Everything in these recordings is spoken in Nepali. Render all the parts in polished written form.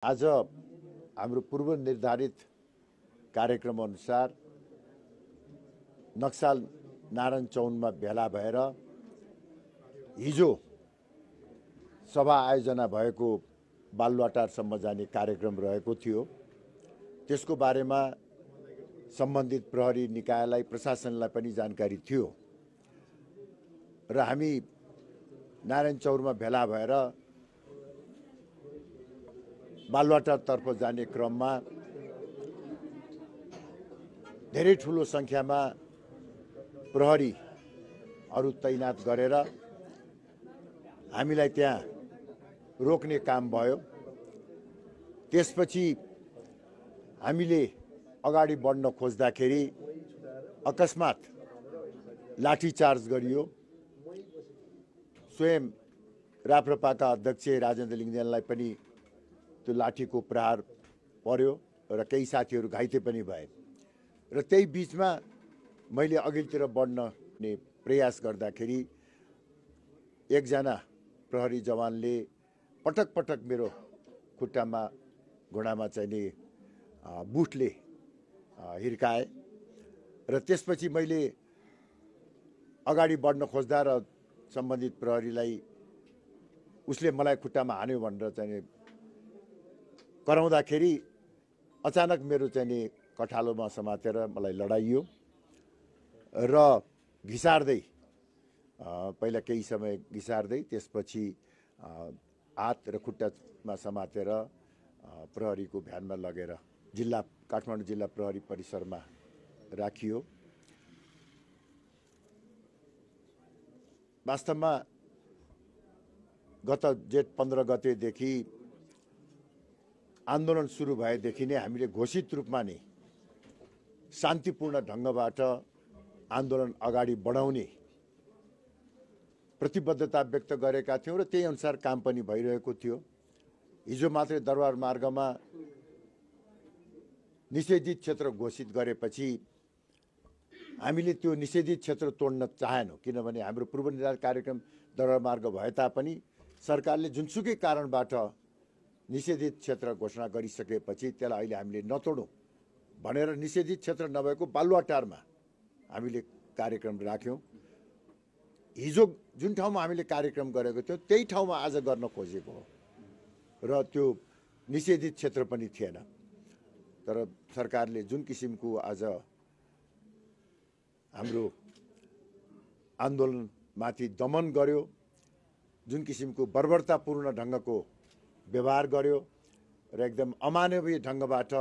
आज हाम्रो पूर्व निर्धारित कार्यक्रम अनुसार नक्साल नारायण चौनमा भेला भएर हिजो सभा आयोजना भएको बालुवाटारसम्म जाने कार्यक्रम रहेको थियो। त्यसको बारेमा सम्बन्धित प्रहरी निकायलाई प्रशासनलाई पनि जानकारी थियो र हामी नारायण चौरमा भेला भएर बालुवाटारतर्फ जाने क्रममा धेरै ठुलो संख्यामा प्रहरीहरू तैनात गरेर हामीलाई त्यहाँ रोक्ने काम भयो। त्यसपछि हामीले अगाडि बढ्न खोज्दाखेरि अकस्मात लाठीचार्ज गरियो। स्वयं राप्रपाका अध्यक्ष राजेन्द्र लिङ्गदेनलाई पनि त्यो लाठीको प्रहार पर्यो र केही साथीहरू घाइते पनि भए र त्यही बीचमा मैले अघिल्तिर बढ्ने प्रयास गर्दाखेरि एकजना प्रहरी जवानले पटक पटक मेरो खुट्टामा घुँडामा चाहिँ नि बुटले हिर्काए र त्यसपछि मैले अगाडि बढ्न खोज्दा र सम्बन्धित प्रहरीलाई उसले मलाई खुट्टामा हान्यो भनेर चाहिँ कराउँदाखेरि अचानक मेरो चाहिँ नि कठालोमा समातेर मलाई लडाइयो र घिसार्दै पहिला केही समय घिसार्दै त्यसपछि हात र खुट्टामा समातेर प्रहरीको भ्यानमा लगेर काठमाडौँ जिल्ला प्रहरी परिसरमा राखियो। वास्तवमा गत जेठ 15 गतेदेखि आन्दोलन सुरु भएदेखि नै हामीले घोषित रूपमा नै शान्तिपूर्ण ढङ्गबाट आन्दोलन अगाडि बढाउने प्रतिबद्धता व्यक्त गरेका थियौँ र त्यही अनुसार काम पनि भइरहेको थियो। हिजो मात्रै दरबार मार्गमा निषेधित क्षेत्र घोषित गरेपछि हामीले त्यो निषेधित क्षेत्र तोड्न चाहेनौँ, किनभने हाम्रो पूर्व निर्धारित कार्यक्रम दरबार मार्ग भए तापनि सरकारले जुनसुकै कारणबाट निषेधित क्षेत्र घोषणा गरिसकेपछि त्यसलाई अहिले हामीले नतोडौँ भनेर निषेधित क्षेत्र नभएको बालुवाटारमा हामीले कार्यक्रम राख्यौँ। हिजो जुन ठाउँमा हामीले कार्यक्रम गरेको थियौँ त्यही ठाउँमा आज गर्न खोजेको हो र त्यो निषेधित क्षेत्र पनि थिएन। तर सरकारले जुन किसिमको आज हाम्रो आन्दोलनमाथि दमन गर्यो, जुन किसिमको बर्बरतापूर्ण ढङ्गको व्यवहार गर्यो र एकदम अमानवीय ढङ्गबाट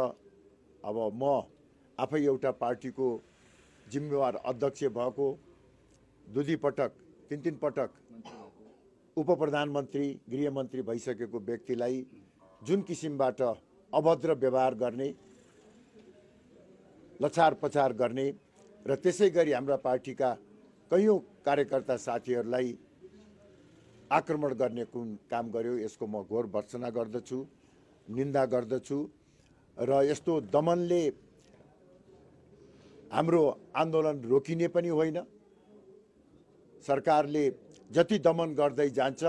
अब म आफै एउटा पार्टीको जिम्मेवार अध्यक्ष भएको, दुई पटक तीन पटक उप प्रधानमन्त्री गृहमन्त्री भइसकेको व्यक्तिलाई जुन किसिमबाट अभद्र व्यवहार गर्ने, लछार पछार गर्ने र त्यसै गरी हाम्रा पार्टीका कैयौँ कार्यकर्ता साथीहरूलाई आक्रमण गर्ने कुन काम गर्यो, यसको म घोर भर्त्सना गर्दछु, निन्दा गर्दछु र यस्तो दमनले हाम्रो आन्दोलन रोकिने पनि होइन। सरकारले जति दमन गर्दै जान्छ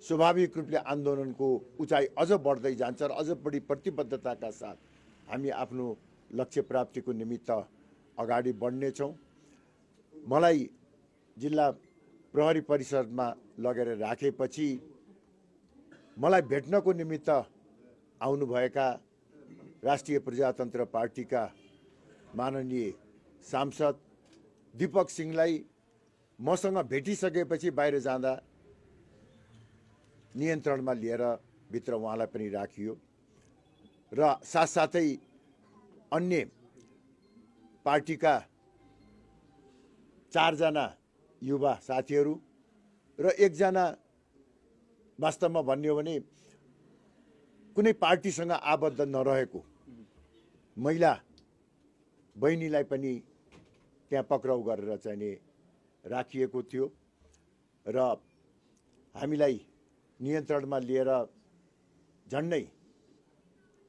स्वाभाविक रूपले आन्दोलनको उचाइ अझ बढ्दै जान्छ र अझ बढी प्रतिबद्धताका साथ हामी आफ्नो लक्ष्य प्राप्तिको निमित्त अगाडि बढ्नेछौँ। मलाई जिल्ला प्रहरी परिषदमा लगेर राखेपछि मलाई भेट्नको निमित्त आउनुभएका राष्ट्रिय प्रजातन्त्र पार्टीका माननीय सांसद दीपक सिंहलाई मसँग भेटिसकेपछि बाहिर जाँदा नियन्त्रणमा लिएर भित्र उहाँलाई पनि राखियो र साथसाथै अन्य पार्टीका 4 जना युवा साथीहरू र 1 जना वास्तवमा भन्ने हो भने कुनै पार्टीसँग आबद्ध नरहेको महिला बहिनीलाई पनि त्यहाँ पक्राउ गरेर चाहिँ नि राखिएको थियो र हामीलाई नियन्त्रणमा लिएर झन्डै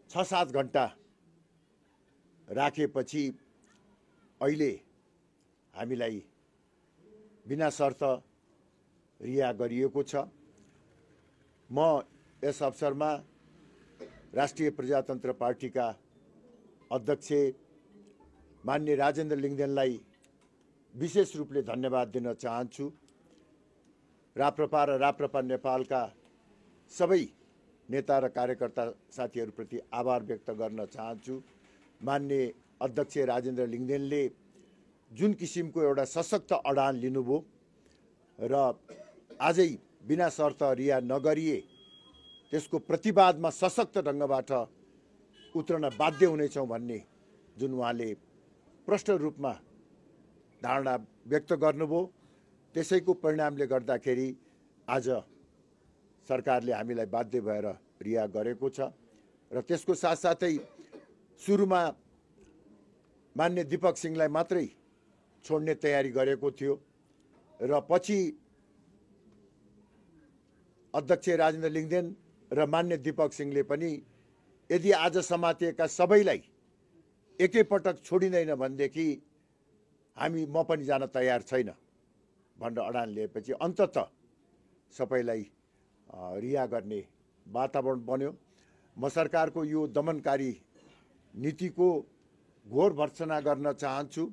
6-7 घण्टा राखेपछि अहिले हामीलाई बिना शर्त रिहा गरिएको छ। म यस अवसरमा राष्ट्रिय प्रजातन्त्र पार्टीका अध्यक्ष माननीय राजेन्द्र लिङ्गदेनलाई विशेष रूपले धन्यवाद दिन चाहन्छु। राप्रपा र राप्रपा नेपालका सबै नेता र कार्यकर्ता साथीहरूप्रति आभार व्यक्त गर्न चाहन्छु। माननीय अध्यक्ष राजेन्द्र लिङ्गदेनले जुन किसिमको एउटा सशक्त अडान लिनुभयो र आजै बिना शर्त रिहा नगरिए त्यसको प्रतिवादमा सशक्त ढङ्गबाट उत्रन बाध्य हुनेछौँ भन्ने जुन उहाँले प्रष्ट रूपमा धारणा व्यक्त गर्नुभयो, त्यसैको परिणामले गर्दाखेरि आज सरकारले हामीलाई बाध्य भएर रिहा गरेको छ। र त्यसको साथसाथै सुरुमा मान्य दीपक सिंहलाई मात्रै छोड्ने तयारी गरेको थियो र पछि अध्यक्ष राजेन्द्र लिङ्गदेन र मान्य दीपक सिंहले पनि यदि आज समातिएका सबैलाई एकैपटक छोडिँदैन भनेदेखि म पनि जान तयार छैन भनेर अडान लिएपछि अन्ततः सबैलाई रिहा गर्ने वातावरण बन्यो। म सरकारको यो दमनकारी नीतिको घोर भर्त्सना गर्न चाहन्छु।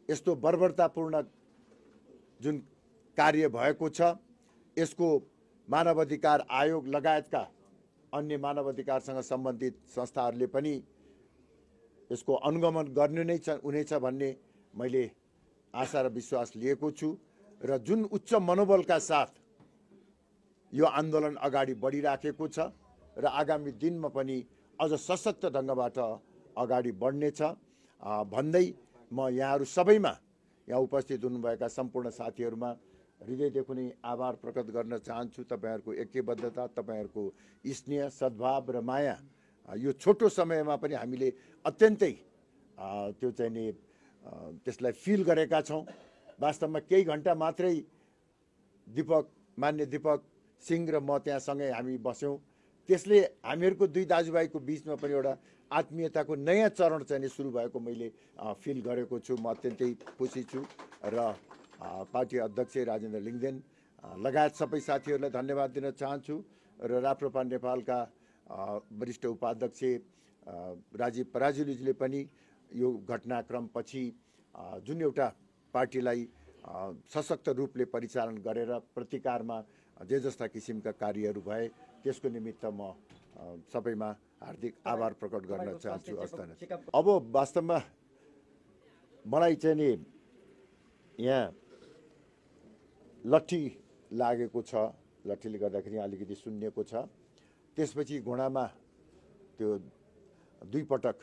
यस्तो बर्बरतापूर्ण जुन कार्य भएको छ यसको मानवाधिकार आयोग लगायतका अन्य मानवाधिकारसँग सम्बन्धित संस्थाहरूले पनि यसको अनुगमन गर्नु नै हुनेछ भन्ने मैले आशा र विश्वास लिएको छु र जुन उच्च मनोबलका साथ यो आन्दोलन अगाडि बढिराखेको छ र आगामी दिनमा पनि अझ सशक्त ढङ्गबाट अगाडि बढ्नेछ भन्दै म यहाँहरू सबैमा यहाँ उपस्थित हुनुभएका सम्पूर्ण साथीहरूमा हृदयदेखि नै आभार प्रकट गर्न चाहन्छु। तपाईहरूको ऐक्यबद्धता, तपाईहरूको स्नेह, सद्भाव र माया यो छोटो समयमा पनि हामीले अत्यन्तै त्यो चाहिँ नि त्यसलाई फिल गरेका छौँ। वास्तवमा केही घन्टा मात्रै मान्य दीपक सिंह र म त्यहाँसँगै हामी बस्यौँ। त्यसले हामीहरूको दुई दाजुभाइको बिचमा पनि एउटा आत्मीयताको नयाँ चरण चाहिँ सुरु भएको मैले फिल गरेको छु। म अत्यन्तै खुसी छु र पार्टी अध्यक्ष राजेन्द्र लिङ्गदेन लगायत सबै साथीहरूलाई धन्यवाद दिन चाहन्छु र राप्रपा नेपालका वरिष्ठ उपाध्यक्ष राजीव पराजुलीजीले पनि यो घटनाक्रमपछि जुन एउटा पार्टीलाई सशक्त रूपले परिचालन गरेर प्रतिकारमा जे जस्ता किसिमका कार्यहरू भए त्यसको निमित्त म सबैमा हार्दिक आभार प्रकट गर्न चाहन्छु। अब वास्तवमा मलाई चाहिँ नि यहाँ लट्ठी लागेको छ, लट्ठीले गर्दाखेरि अलिकति सुन्निएको छ। त्यसपछि घुँडामा त्यो दुई पटक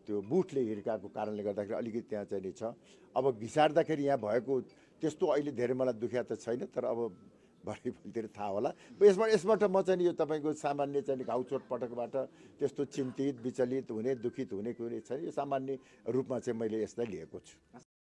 त्यो बुटले हिर्काएको कारणले गर्दाखेरि अलिकति त्यहाँ चाहिँ नि छ। अब घिसार्दाखेरि यहाँ भएको त्यस्तो अहिले धेरै मलाई दुख्या त छैन, तर अब भरेतिर थाहा होला। यसबाट म चाहिँ यो तपाईँको सामान्य चाहिँ घाउ चोटपटकबाट त्यस्तो चिन्तित विचलित हुने दुखित हुने कुनै छैन। यो सामान्य रूपमा चाहिँ मैले यसलाई लिएको छु।